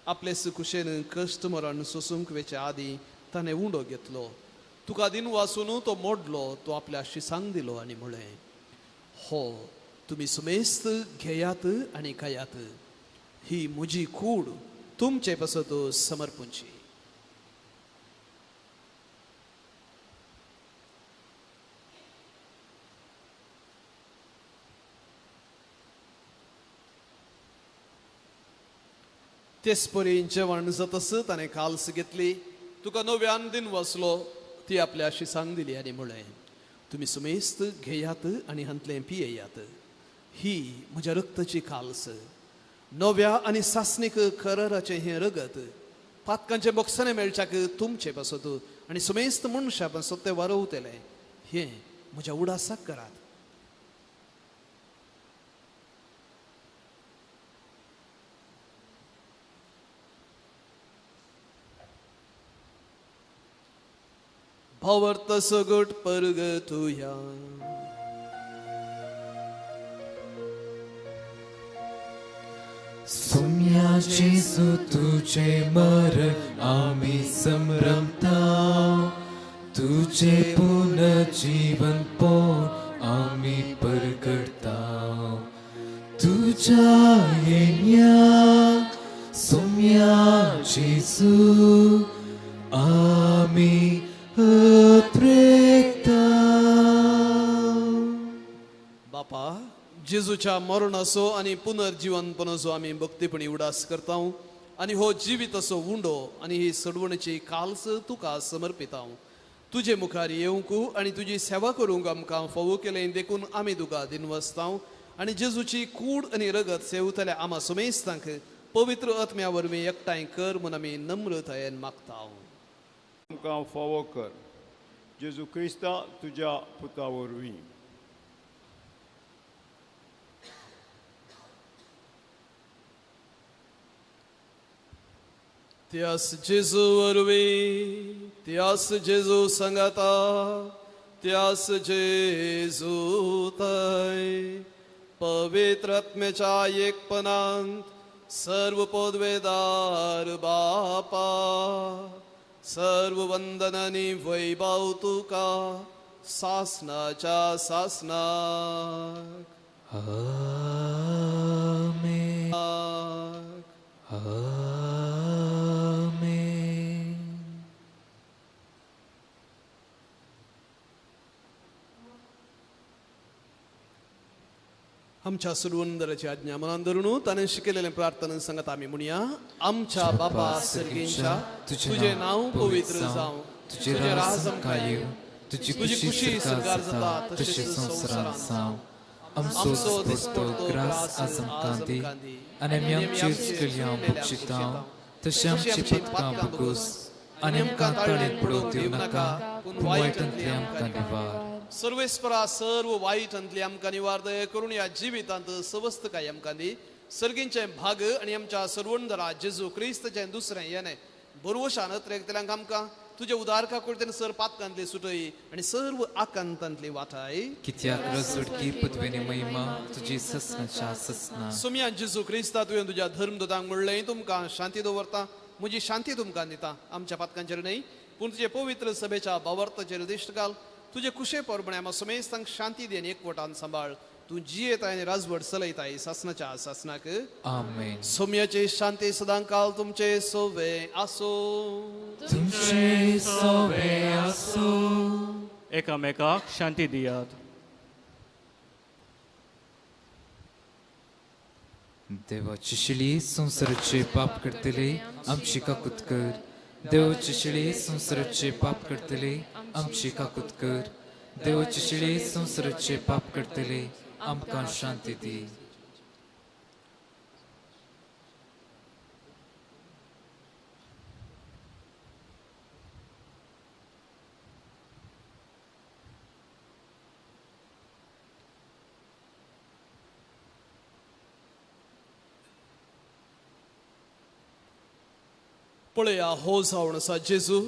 आपले सुकुशेन कश्ट मरण सोसूंक वेचे आदीं ताणें उंडो घेतलो, तुका दिन वासून तो मोडलो, तो आपल्या शिसांक दिलो आनी म्हळें, हो तुमी सुमेस्त घेयात आनी खायात, ही म्हजी कूड तुमचे पासत समर्पूंची. तेच परी जेवण जातस ताणें काल्स घेतली, तुका नव्यान दिन वसलो, ती आपल्या शिसांक दिली आनी म्हळें, तुमी सुमेस्त घेयात आनी हांतलें पियेयात, ही म्हज्या रक्ताची काल्स, नव्या आनी सासणीक कराराचें हें रगत, पातकांचें बोगसणें मेळच्याक तुमचे पासत आनी सुमेस्त मनशा पासत तें वारवतलें, हें म्हज्या उडासाक करात. भावार्थ सगट परगतुया. सोम्या जेजू तुझे मरण आमी संभ्रमता, तुझे पुनर्जीवन पोण आमी परगटता. तुझ्या येण्या सोम्या जेजू आमी अत्रेकता. बापा, जेजूच्या मरणाचो आनी पुनर्जीवनपणाचो आमी भक्तीपणी उडास करता आनी हो जिविताचो उंडो आनी ही सडवणेची काल्स तुका समर्पिता. तुजे मुखार येवंक आनी तुजी सेवा करूंक आमकां फावो केलें देखून आमी तुका दिनवसता आनी जेजूची कूड आनी रगत सेवतल्या आमा सुमेस्तांक पवित्र आत्म्या वरवीं एकठांय कर म्हूण आमी नम्रतायेन मागता. आमकां फावो कर जेजू क्रिस्ता तुज्या पुता वरवीं. त्यास जेजू वरवीं, त्यास जेजू संगाता, त्यास जेजू थंय पवित्र आत्म्याच्या एकपणांत सर्व पदवेदार बापा, सर्व वंदन आनी वैभव तुका सासनाच्या सासनाक. आमेन. आमेन. आमच्या सुरवंदराची आज्ञा मनान धरून ताणें शिकयलेलें प्रार्थना सांगत आमी म्हणया. आमच्या बापा सर्गींच्या, तुजें नांव पवित्र जावं, तुजें राज आमकां येवं, तुजी खुशी सरकार जाता तशें संवसारांत जावं. आमचो दिसपडतो ग्रास आज आमकां दी आनी आमी आमची चुकल्यांव बक्षितांव तशें आमची पथकां बगूस आनी आमकां ताळेंत पडोवंक दिवं नाका, पूण वायटांतलें आमकां निवार. सर्वेस्परा सर्व वायटांतली आमकां निवार, दया करून ह्या जिवितांत सवस्तकाय आमकां दी. सर्गींचें भाग आनी आमच्या सर्वंदरा जेजू क्रिस्ताचें दुसरें येणें बरवशान अत्रेकतल्यांक आमकां तुजे उदारका कुर्तेन सर पातकांतली सुटय आनी सर्व आकांतांतली वाटाय. कित्याक रजोडकी पदवेनी महिमा तुजी ससनाच्या ससना. सोमया जेजू क्रिस्ता, तुवें तुज्या धर्मदूतांक म्हणलें, तुमकां शांती दवरता, म्हजी शांती तुमकां दिता. आमच्या पातकांचेर न्हय पूण तुजे पवित्र सभेच्या भावार्थाचेर दिश्ट घाल. तुजे कुशे परबणे आमा समेस्तांक शांती दी आनी एकवटान सांबाळ. तूं जियेताय आनी राजवट चलयताय सासनाच्या सासनाक. आमेन. सोम्याची शांती सदां काल तुमचे सोवे आसूं. तुमचे सोवे आसूं. एकामेकाक शांती दियात. देवाची शिळी संवसाराचे पाप करतले आमची काकूत कर. देवाची शिळी संवसाराचे पाप करतले आमची काकूत कर. देवाची शिळी संवसाराचे पाप करतले आमकां शांती दी. पळया हो जावन आसा जेजू,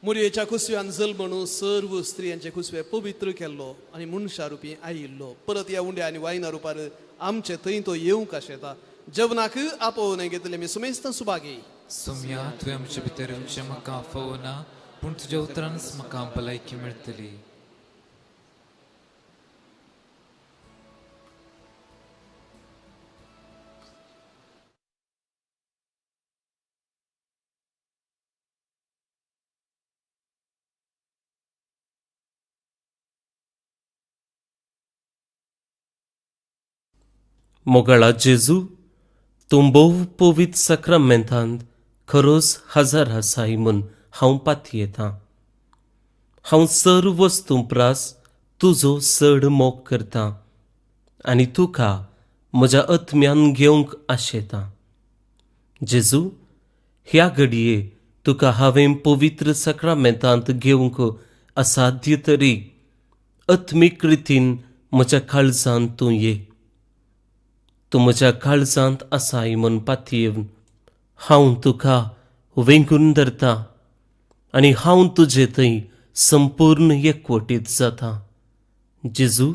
मुरयेच्या कुसव्यान जल्मणू सर्व स्त्रियांचे कुसवे पवित्र केल्लो आनी मनशा रुपी आयिल्लो. परत ह्या उंड्या आनी वायना रुपार आमचे थंय तो येवंक आशेता. जेवणाक आपोवणें घेतलें मी सुमेस्त सुभागी. सोम्या, तुवें आमचे भितर येवचें म्हाका फावना, पूण तुज्या उतरानच म्हाका भलायकी मेळटली. मोगाळा जेजू, तूं भोव पवित्र साक्रामेंतांत खरोच हजर आसाय म्हूण हांव पातयेतां. हांव सर्व वस्तूं प्रास तुजो चड मोग करतां आनी तुका म्हज्या आत्म्यान घेवंक आशेतां. जेजू, ह्या घडये तुका हांवें पवित्र साक्रामेंतांत घेवंक असाध्य तरी आत्मीक रितीन म्हज्या काळजांत तूं ये. तूं म्हज्या काळजांत आसाय म्हूण पातयेवन हांव तुका वेंगून धरता आनी हांव तुजे थंय संपूर्ण एकवटीत जाता. जेजू,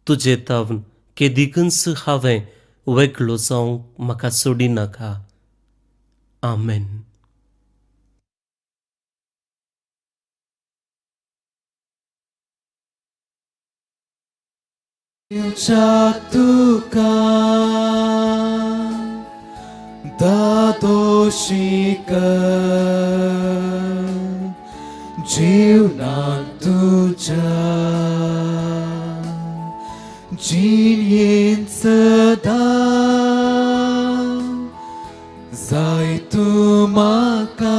तुजे तावन केदिकूच हांवें वेगळो जावंक म्हाका सोडिनाका. आमेन. तुका दादोशी कर जीवनांत तुज्या जिणेंत सदां जाय तूं म्हाका.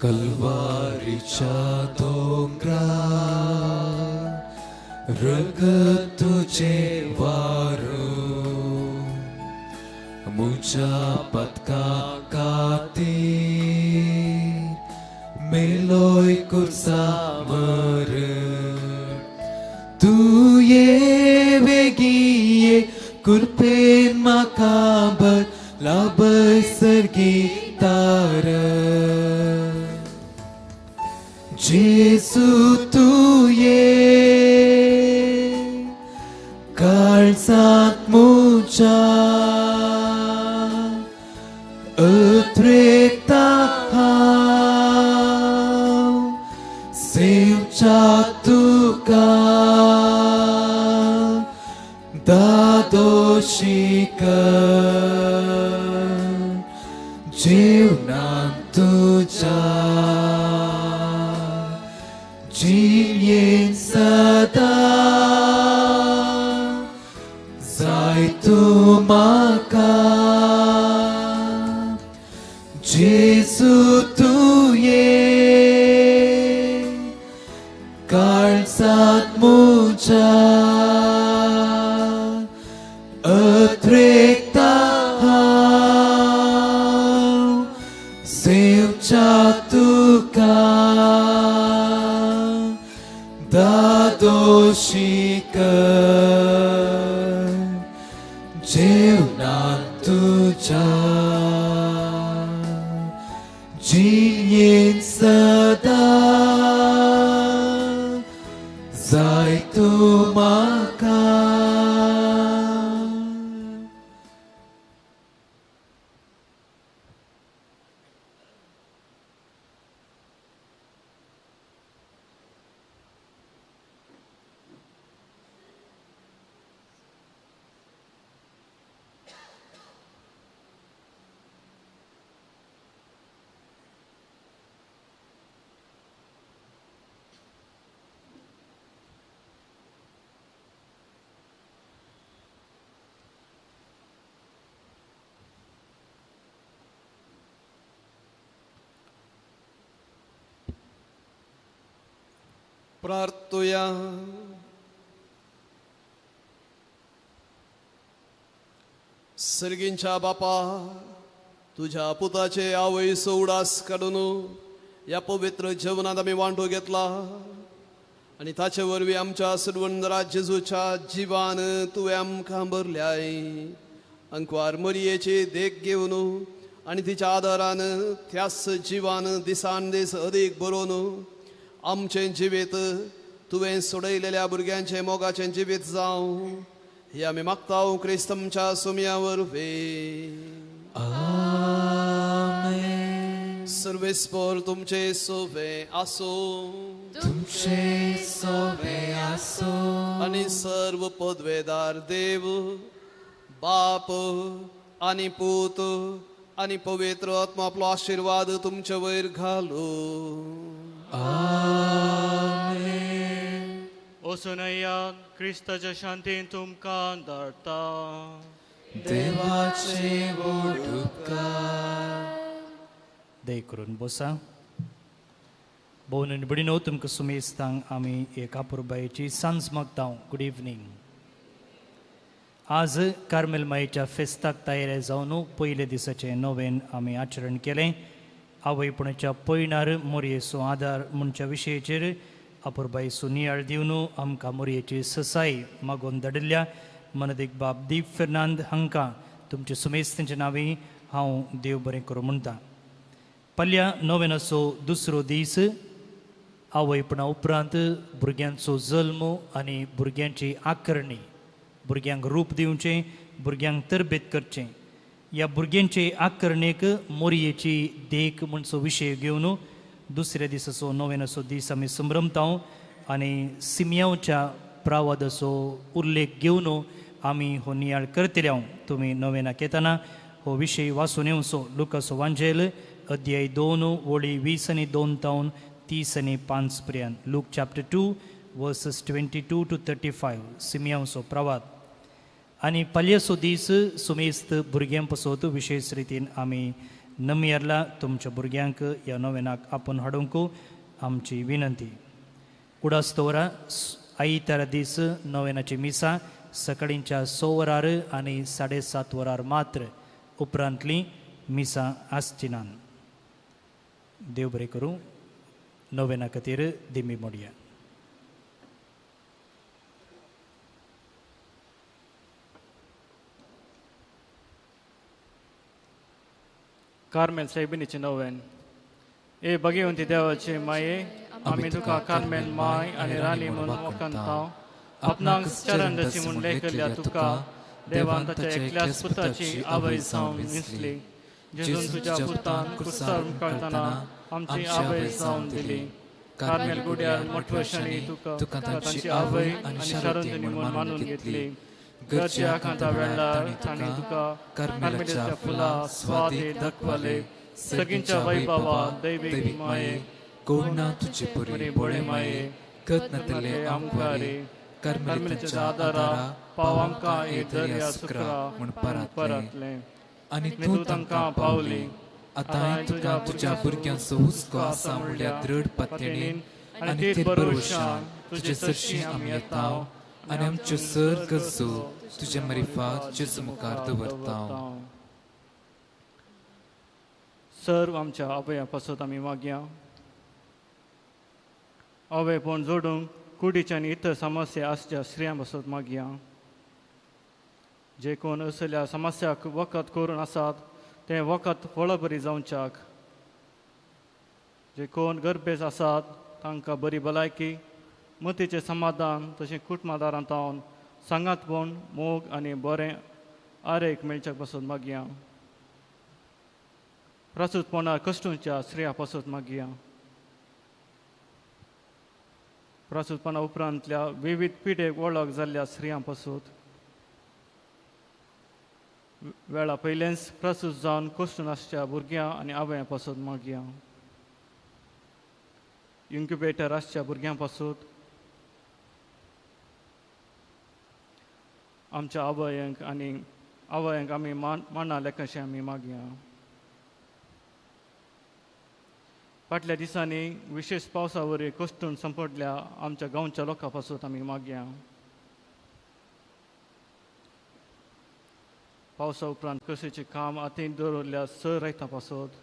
कलवारीच्या दोंगरार रगत तुझे वारू मुझा पतका खातीर मेलोय कुर्सा मरण तुये वेगिये कुरपेन म्हाका बर लाभय सर्गी तारण जेजू तुये काळजांत मुझा उतरेता हांव सेवच्या तुका दादोशी कर जेवणांत तुज्या जियेन सदां जाय तूं म्हाका जेजू तुये काळजांत मुझा उतरेता हांव सेवच्या तुका दादोशी कर जेवणांत तुज्या जियेन सदां जाय तूं म्हाका. प्रार्थुया. सर्गींच्या बापा तुझ्या पुताचे आवयचो उडास काडून ह्या पवित्र जेवणांत आमी वांटो घेतला आनी ताचे वरवीं आमच्या सर्वंदरा जेजूच्या जिवान तुवें आमकां भरल्याय. अंकवार मरियेची देख घेवन आनी तिच्या आदारान त्याच जिवान दिसान दीस अदीक बरोवन आमचें जिवीत तुवें सोडयलेल्या भुरग्यांचें मोगाचें जिवीत जावं हे आमी मागता क्रिस्त आमच्या सुमया वरवीं. आमेन. सर्वेस्पर तुमचे सोवे आसूं. तुमचे सोवे आसूं. आनी सर्व पदवेदार देव बाप आनी पूत आनी पवित्र आत्मा आपलो आशिर्वाद तुमचे वयर घालू. आमेन. वचूनया क्रिस्ताच्या शांतीन तुमकां धाडटा. देवाचे व्हड उपकार. दय करून बसा. भोवन आनी भयणीनो, तुमकां सुमेस्तांक आमी एक अपुरबायेची सांज मागता. Good evening. आज कार्मेल मायेच्या फेस्ताक तयारी जावन पयले दिसाचें नोवेन आमी आचरण केलें. आवयपणाच्या पयणार मोरयेचो आदार म्हणच्या विशयाचेर अपुरबायेचो नियाळ दिवन आमकां मोरयेची ससाय मागोवन धाडिल्ल्या मनदीक बाब दीप फेर्नांद हांकां तुमचे सुमेस्तांचे नांवी हांव देव बरें करूं म्हणटा. पल्ल्या नोवेनाचो दुसरो दीस आवयपणा उपरांत भुरग्यांचो जल्म आनी भुरग्यांची आकरणी, भुरग्यांक रूप दिवचें, भुरग्यांक तरबेत करचें, ह्या भुरग्यांचे आकरणेक मोरयेची देख म्हणचो विशय घेवन दुसऱ्या दिसाचो नोवेनाचो दीस आमी संभ्रमता आनी सिमयांवच्या प्रावादाचो उल्लेख घेवन आमी हो नियाळ करतले. तुमी नोवेनाक येतना हो विशय वाचून येवचो. लुकासो वांजेल अध्याय 2 वळी 20 आनी 2 तावन 30 आनी 5 पर्यंत. Look chapter 2 versus 22 to 35 सिमयांवचो प्रवाद. आनी पालयेचो दीस सुमेस्त भुरग्यां पासत विशेश रितीन आमी नमियरला तुमच्या भुरग्यांक ह्या नोवेनाक आपोवन हाडूंक आमची विनंती. उडास दवरा आयतारा दीस नोवेनाची मिसां सकाळींच्या 6 वरार आनी 7:30 वरार मात्र. उपरांतलीं मिसां आसचीं. देव बरें करूं. नोवेना खातीर दिमी मोडया. कार्मेल सायबिणीचें नोवेन. ए भगवंती देवाचे माये, आमी तुका कार्मेल माय आनी राणी म्हूण वखणता. आपणाक चरणदासी म्हूण लेखल्या तुका देवान ताच्या एकल्याच पुताची आवय जावन विंचली. जेजून तुज्या पुतान कुर्सार कळतना आमची आवय जावन दिली. कार्मेल गुड्यार मोटवशांनी तुका तांची आवय आनी शारंतनी म्हूण मानून घेतली. गरजे आकांता वेळार तांणी तुका कार्मेलाच्या फुलां स्वादे दाखवले. सगळींच्या वैभवा दैवीक माये, कोण ना तुजे परी भोळे माये, गत नातले आमकारे, कार्मेलाच्या आदारा पाव आमकां ए दर्या सुकरा म्हूण परतलें. आनी तूं तांकां पावली. आतांय तुका तुज्या भुरग्यांचो हुस्को आसा म्हणल्यार दृढ पातयेन आनी ते भरवशान तुजे सरशीं आमी येता आनी आमच्यो सर गरजो तुजे मरिफात जेजू मुखार दवरता. सर्व आमच्या आवया पासत आमी मागया. आवयपण जोडूंक कुडीच्या आनी इतर समस्या आसच्या स्त्रियां पासत मागया. जे कोण असल्या समस्याक वखद करून आसात तें वखद फळबरी जावच्याक. जे कोण गर्भेस आसात तांकां बरी भलायकी, मतीचें समाधान तशें कुटुंबादारांत तावन सांगातपण, मोग आनी बरें आरेक मेळच्याक पासत मागया. प्रसूतपणां कश्टूंच्या स्त्रियां पासत मागया. प्रसूतपणा उपरांतल्या विविध पिडेक वळख जाल्ल्या स्त्रियां पासत, वेळा पयलेंच प्रसूत जावन कश्टून आसच्या भुरग्यां आनी आवयां पासत मागया. इन्क्युबेटर आसच्या भुरग्यां पासत, आमच्या आवयांक आनी आवयांक आमी माना लेखशें आमी मागया. फाटल्या दिसांनी विशेश पावसा वरवीं कश्टून संपडल्या आमच्या गांवच्या लोकां पासत आमी मागया. पावसा उपरांत कशेचें काम हातींत दवरल्या सर रयता पासत,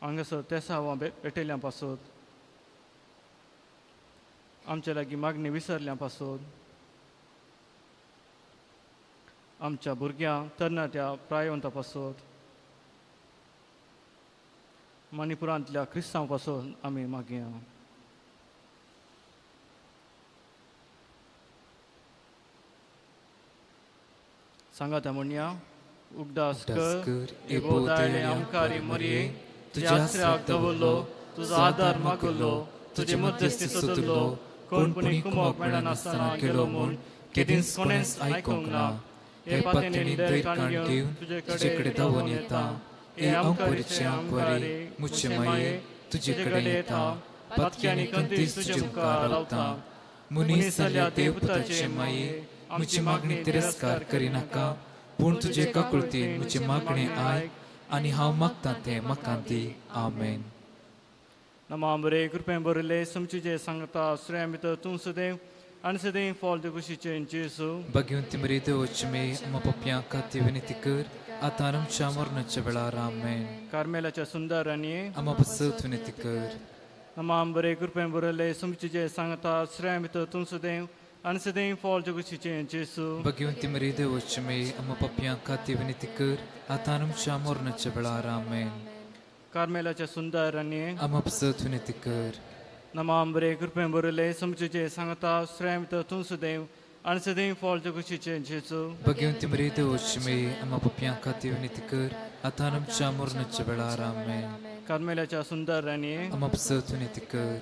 हांगासर तेसांवां पेटयल्या पासत, आमच्या लागीं मागणी विसरल्या पासत, आमच्या भुरग्यां तरणाट्या प्रायवंता पासत, मणिपुरांतल्या क्रिस्तांव पासत आमी मागया. सांगाता म्हणया. उगदास कर एबोदायले आमकारी मरये, तुज्या आसऱ्याक दवरलो, तुजो आदार मागलो, तुजे मध्यस्थी सोदलो, कोणपणी कुमोक मेळनासतना गेलो म्हूण केदींच कोणेंच आयकूंक ना. हे पातयेन धैर्य घेवन तुजे कडेन धांवून येता. हे आंकवारीचे आंकवारी मुझे माये, तुजे कडेन येता. पातकी आनी कंतीस तुजे मुखार रावता. मनीस जाल्या देवपुताचे माये, म्हजी मागणी तिरस्कार करिनाका, पूण तुजे काकुळतीन म्हजी मागणी आयक आनी हांव मागता तें म्हाका दी. आमेन. नमामरे कृपेन भरिल्ले तुमचे सांगता श्रेय भितर तूं सदैव आनी सदैव फॉल कुशीचें जेजू. भगवंती मरी देवोची मे आमकां पापयां खातीर विनंती कर, आतां आमच्या मरणाच्या वेळार. आमेन. कार्मेलाच्या सुंदर राणये आमकां पासत विनंती कर. नमामरे कृपेन भरिल्ले तुमचे सांगता श्रेय भितर तूं सदैव आनी सदैव फॉल कुशीचें जेजू. भगवंती मरी देवोची मे आमकां पापयां खातीर विनंती कर, आतां आमच्या मरणाच्या वेळार. आमेन. कार्मेलाच्या सुंदर राणये आमकां पासत विनंती कर. नमामरे कृपेन भरिल्ले तुमचे सांगता श्रेय भितर तूं सदैव आनी सदैव फॉल कुशीचें जेजू. भगवंती मरी देवोची मे आमकां पापयां खातीर विनंती कर, आतां आमच्या मरणाच्या वेळार. आमेन. कार्मेलाच्या सुंदर राणये आमकां पासत विनंती कर.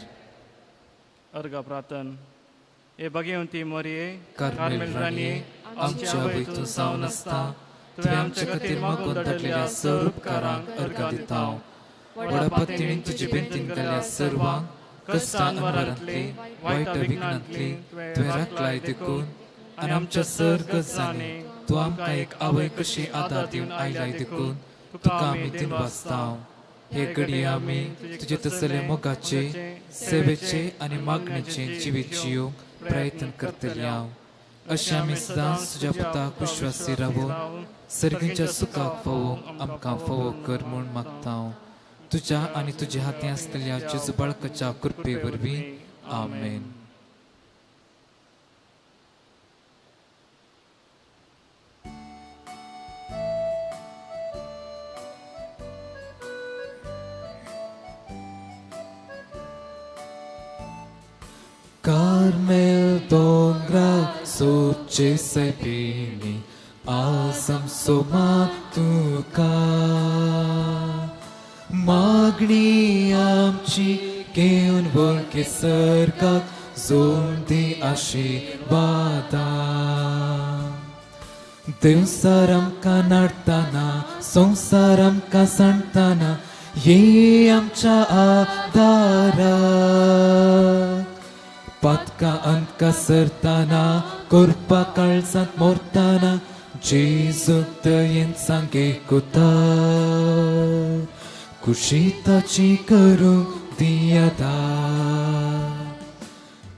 अर्घ प्रार्थन. हे भगवंती मरिये, कार्मेल राणये, आमच्या आवय तूं जावन आसता, तुवें आमच्या खातीर मागून धाडलेल्या सर उपकारांक अर्घां दिता. व्हडा पातयेन तुजी बेंतीन केल्ल्या सर्वांक कश्टां अनवरांतली वायट विघ्नांतली तुवें राखलाय देखून आनी आमच्या सर गरजांनी तूं आमकां एक आवय कशी आदार दिवन आयलाय देखून तुका आमी दिनवासता. हे घडये आमी तुजे तसले मोगाचे, सेवेचे आनी मागणेचे जिवीत जियोंक प्रयत्न करतले हांव. अशें आमी सदांच तुज्या पुताक विश्वासी रावून सर्गींच्या सुखाक फावोवंक आमकां फावो कर म्हूण मागता. तुज्या आनी तुज्या हातीं आसतल्या जेजू बाळकाच्या कृपे वरवीं. आमेन. कार्मेल दोंगरा सोचे सैबिनी आसम सोमा तुका मागणी आमची घेवन वळखे सर्गाक जोड दी आशिर्वादा. देवसार आमकां नाडताना संवसार आमकां सांडताना ये आमच्या आदाराक. पातकां अंतका सरताना करपा काळजांत मोरताना जेजूक दयेन सांगे कुता खुशी ताची करूंक दिया.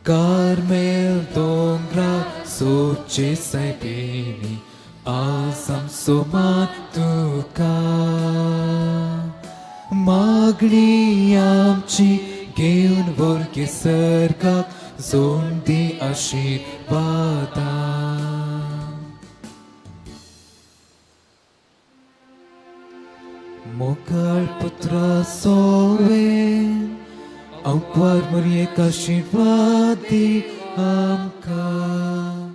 कार्मेल दोंगरा सोचे सैबिनी आसम सोमा तुका मागणी आमची घेवन वरगे सर्गाक जोड दी आशिर्वादा. मोगाळ पुत्रा सोवे अंकवार मुरयेक आशिर्वाद दी आमकां.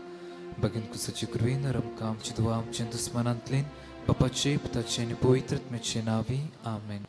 बागेन कुसाची कृपेन आमकां आमची दुआ आमच्या दुस्मनांतल्यान बापाचे पुताचे आनी पवित्र आत्म्याचे नांवी. आमेन.